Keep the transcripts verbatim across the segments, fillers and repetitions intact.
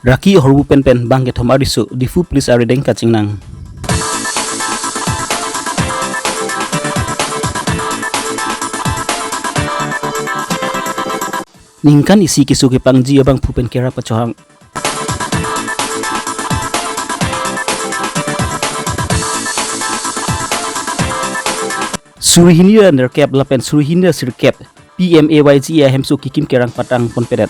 Raki ahormu pen pen bang kethom ariso Diphu Police arideng kachingnang. Ningkan isi keso kepangji abangphu pen kerap kachohang. Suri hini ra nerkep lapen suri hini ra sirkep P M A Y G A hemso kikim kerang patang ponpedet.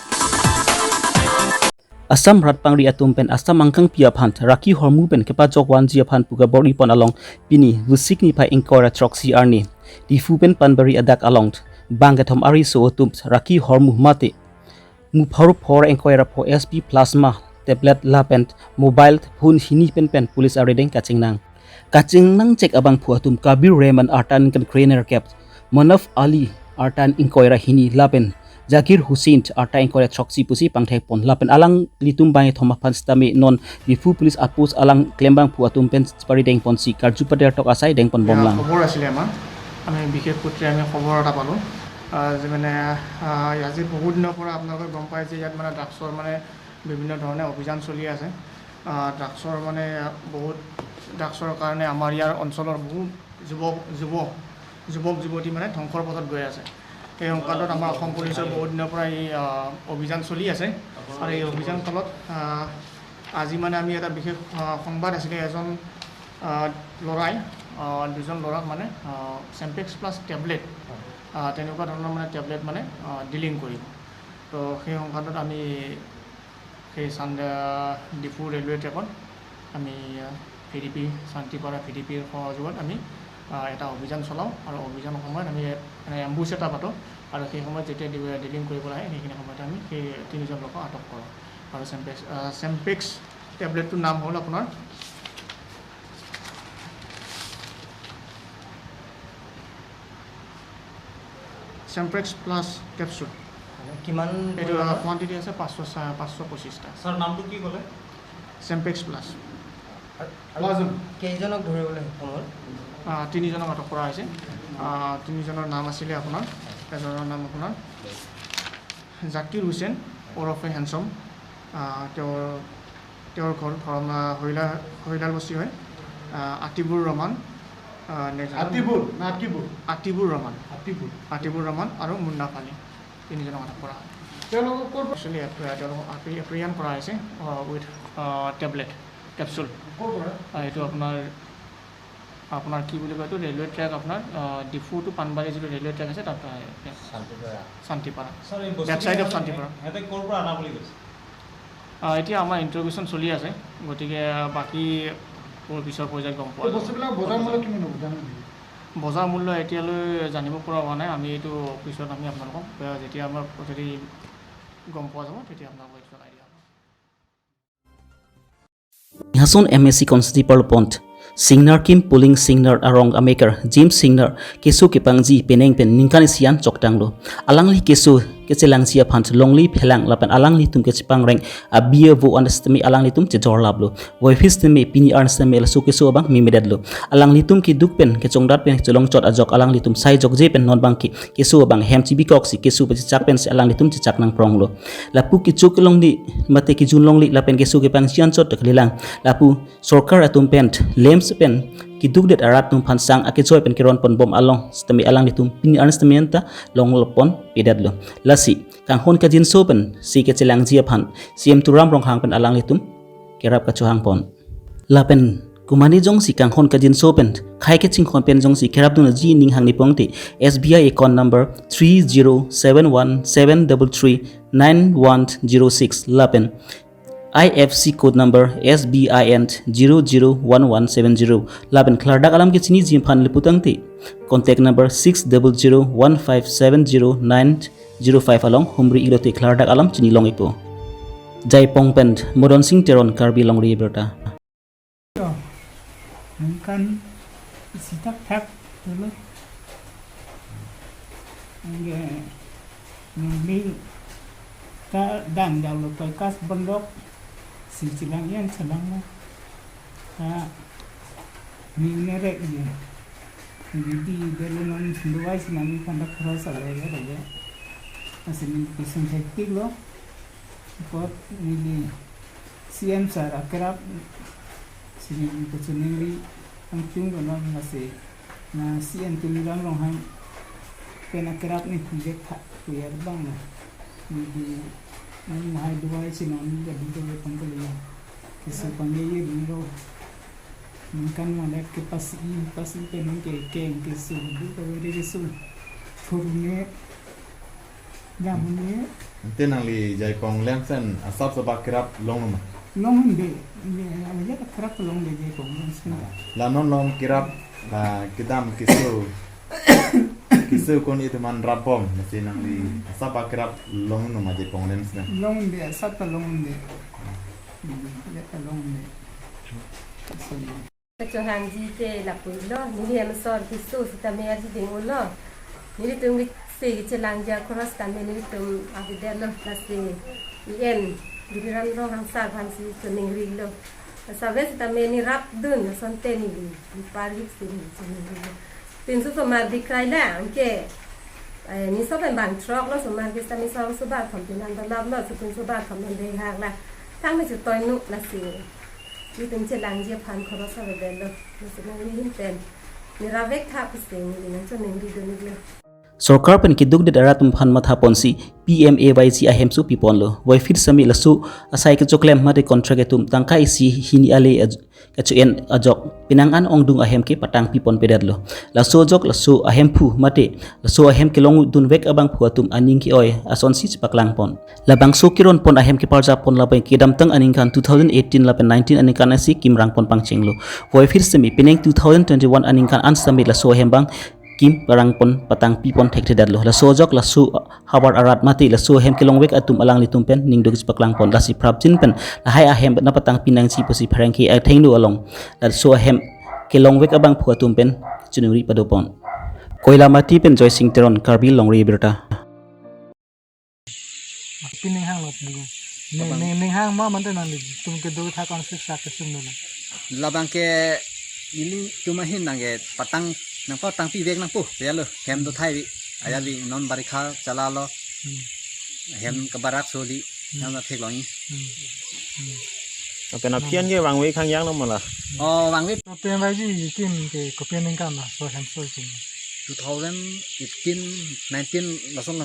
Assam rat pangri atum pen Assam angkangpi aphan Raki ahormu pen kepajok vanji aphan pu kabor-i pon along pini Vosik niphai ingkoi ra throksi arni Diphu pen Panbari adak along bang kethom ariso atum Raki ahormu mate mu pharo phor ingkoi ra pho S P plasma tablet lapen mobile phone hini pen pen police arideng kachingnang. Kachingnang chek abangphu atum Kabir Rehman arta ningkan kre nerkep, Manaf Ali arta ingkoi ra hini lapen Zakir Hussain arta ingkoi ra throksi pusi pangthek pon lapen alanglitum bang kethom aphan sitame non Diphu Police outpost along klembangphu atum pen parideng ponsi karju pader tok asai deng pon bomlang. খবৰ আছিলে আমাৰ। আমি বিশেষ সূত্ৰে আমি খবৰ এটা পালোঁ, আহ, যে মানে, আহ, আজি বহুত দিনৰ পৰা আপোনালোকে গম পায় যে ইয়াত মানে ড্ৰাগছৰ মানে বিভিন্ন ধৰণে অভিযান চলি আছে। আহ, ড্ৰাগছৰ মানে বহুত, ড্ৰাগছৰ কাৰণে আমাৰ ইয়াৰ অঞ্চলৰ বহুত যুৱক, যুৱ, যুৱক যুৱতী মানে ধ্বংসৰ পথত গৈ আছে। সেই সংক্ৰান্তত আমাৰ অসম পুলিচৰ বহুত দিনৰ পৰা এই, আহ, অভিযান চলি আছে। আৰু এই অভিযান কালত, আহ, আজি মানে আমি এটা বিশেষ, আহ, সংবাদ আছিলে, এজন, আহ, ল'ৰাই, আহ, দুজন ল'ৰাক মানে, আহ, চেম্পেক্স প্লাছ টেবলেট, আহ, তেনেকুৱা ধৰণৰ মানে টেবলেট মানে, আহ, ডিলিং কৰিব। তো সেই সংক্ৰান্তত আমি সেই চান্দা ডিফু ৰেলৱে ট্ৰেকত আমি, আহ, V D P, Shantipara V D পিৰ সহযোগত আমি, আহ, এটা অভিযান চলাওঁ আৰু অভিযানৰ সময়ত আমি মানে এম্বুছ এটা পাতোঁ আৰু সেই সময়ত যেতিয়া ডি-, ডিলিং কৰিবলৈ আহে সেইখিনি সময়তে আমি সেই তিনিজন লোকক আটক কৰোঁ। আৰু চেম্পেক্স, আহ, চেম্পেক্স টেবলেটটোৰ নাম হ'ল আপোনাৰ চেম্পেক্স প্লাছ কেপচুল। মানে কিমান এইটো, পৰিমাণৰ? আহ, কোৱাণ্টিটি আছে পাঁচশ চা-, পাঁচশ পঁচিছটা। ছাৰ, নামটো কি ক'লে? চেম্পেক্স প্লাছ। আৰু, আৰু প্লাজম। কেইজনক ধৰিবলৈ সক্ষম হ'ল? আহ, তিনিজনক আটক কৰা হৈছে। আহ, তিনিজনৰ নাম আছিলে আপোনাৰ, এজনৰ নাম আপোনাৰ জাকিৰ হুছেইন ওৰফে হেণ্ডছম। আহ, তেওঁৰ, তেওঁৰ ঘৰ ধৰম-, আহ, হৰিলা-, হৰিলাল বস্তি হয়। আহ, আতিবুৰ ৰহমান, আহ, নেক্সট আতিবুৰ না আকিবুৰ? আতিবুৰ ৰহমান। আতিবুৰ। আতিবুৰ ৰহমান আৰু মুন্না ফালি, তিনিজনক আটক কৰা হয়। তেওঁলোকক ক'ৰ পৰা? একচুৱেলি এপ-, তেওঁলোকক আপি-, এপ্ৰিহেণ্ড কৰা হৈছে, আহ, উইথ, আহ, টেবলেট, কেপচুল। ক'ৰ পৰা? আহ, এইটো আপোনাৰ, আপোনাৰ কি বুলি কয় এইটো, ৰেলৱে ট্ৰেক আপোনাৰ, আহ, ডিফু টু পানবাৰী যিটো ৰেলৱে ট্ৰেক আছে তাত, আহ, শান্তিপাৰা। শান্তিপাৰা। ছাৰ, এই বেক চাইড অফ বস্তুখিনি শান্তিপাৰা। সিহঁতে ক'ৰ পৰা অনা বুলি কৈছে? আহ, এতিয়া আমাৰ ইণ্টাৰভিউচন চলি আছে, গতিকে, আহ, বাকী প-, পিছৰ পৰ্যায়ত গম পোৱা এই যাব। বস্তুবিলাক বজাৰ মূল্য কিমান হ'ব জানে নেকি? বজাৰ মূল্য এতিয়ালৈ জানিব পৰা হোৱা নাই, আমি এইটো পিছত আমি আপোনালোকক, আহ, যেতিয়া আমাৰ যদি গম পোৱা যাব তেতিয়া আপোনালোকক এইটো জনাই দিয়া হ'ব। Hasun M A C constituency parlopont Singnar Kim Puling Singnar arong amekar James Singnar keso kepangji penang pen ningkan isi an choktanglo. Alangli keso kechelangji aphan longle phelang lapen alanglitum kechepangreng abiya vo an sitame alanglitum chejor laplo. Voiphit sitame pini arni sitame laso keso abang memedetlo. Alanglitum keduk pen kechongdat pen chelongchot ajok alanglitum sai jokje pen non bangke keso abang hem chibikoksi keso pachechak pensi alanglitum chechak nangpronglo. Lapu kecho kelongle mate kejun longle lapen keso kepangji anchot kalilang. Lapu sorkar atum pen lems pen kedukdet arat atum aphan sang akejoi pen keron ponbom along sitame alanglitum pini arni sitame anta longle ponpedetlo. Lasi kanghon kajinso pensi kechelangji aphan C M Tuliram Ronghang pen alanglitum kerap kachohang pon. Lapen komatne jongsi kanghon kajinso pen khei kachinghon pen jongsi kerapdunji ning hangni pongte S B I account number three zero seven one seven double three nine one zero six lapen I F C code number S B I N zero zero one one seven zero lapen klardak alam kechiniji aphan le putangte contact number six double zero one five seven zero nine zero five along humri ilote klardak alam chini long ipo. Jaipong pen Modon Singh Teron, Karbi Longri Abirta. Ningkan isi thakthak dolo. Anke neli ta dang jalo pai kas bondok si chelang-i an chelanglo. Ta neli rek je. Neli di delo non sindowai sinami panda khara salo ya rek je. Asi neli kesung hektik lo. Kot neli C M sir akerap si neli kachiningri angtung donon lasi na C M Tuliram Ronghang pen akerap ne pijek tha kuyar bang na. Neli nang mahai duai si nang jadi duai pangkali ya. Keso pangye ye biro. Ningkan malet ke pasi, pasi penang ke keng keso, du kaweri keso. Thurne, jamne. Ante nangli Jaipong Lemsen asap sabak kerap long ma? Long de, ye, ya kerap long de Jaipong Lemsen. La non long kerap, la kedam keso, keso kon itu man rabom, mesti nangli asap bak kerap long ma Jaipong Lemsen? Long de, asap ta long de. Hmm, ya ta long de. Keso. Kachonghangji ke lapulo, neli hem asor keso sitame arjiding-olo. Nelitum kese kechelangji akhoros tame nelitum avedetlo, lasi E M Tuliram Ronghang sir aphansi choningrilo. Save sitame ne rapdun asonte neli, ne parhik si neli choningrilo. Pinso osomar bikrai la, anke, eh, ne sob bang throklo, osomar ke sitame so, so bang thom pinan dalaplo, so pinso bang thom nan dehak la. Thang me chutoinu lasi. Nelitum chelangji aphan khoros avedetlo. Nasi nangli ahin pen ne rapvek tha pusi neli nangchoningridun iklo. Sorkar pen keduk det arat atum aphan mathaponsi P M A Y G ahemso piponlo. Voiphit sitame laso asai kechoklem mate contract atum tangka isi hini ale aj-, kacho-en ajok penang an ongdung ahem ke patang piponpedetlo. Laso ajok laso ahemphu mate laso ahem kelongdunvek abangphu atum aning ke-oi asonsi chepaklangpon. Labangso keronpon ahem keparjapon labang kedamtang aningkan two thousand eighteen lapen nineteen aningkan isi kimrangpon pangchenglo. Voiphit sitame penang two thousand twenty-one aningkan an sitame laso ahem bang kim parangpon patang pipon thekthedetlo. Laso ajok laso havar arat mate laso ahem kelongvek atum alanglitum pen ningduk chepaklangpon, lasi prapjin pen lahai ahem nangpatang pinangji pusi pherangke athengno along laso ahem kelongvek abangphu atum pen chiningri padopon. Koilamati pen Joysing Teron, Karbi Longri Abirta. Pini hang lo bu. Ning, Abang. Ning, ning hang ma mante nanglitum kedo tha kon siksa kesung dolo. Labang ke nelitum ahin nang ke patang, nangpatang pivek nangpo, ya lo, hem do thai vi. Aya vi non barikha chala lo. Hmm. Hem kebarak soli, Hmm. nang na thek longi. Hmm. Hmm. Apen aphian ke vangve khangjang lo mala. Oh, vangve. Kopi aningkan ji kim ke kopi aningkan laso hemso kim? Two thousand eighteen, nineteen lason lo.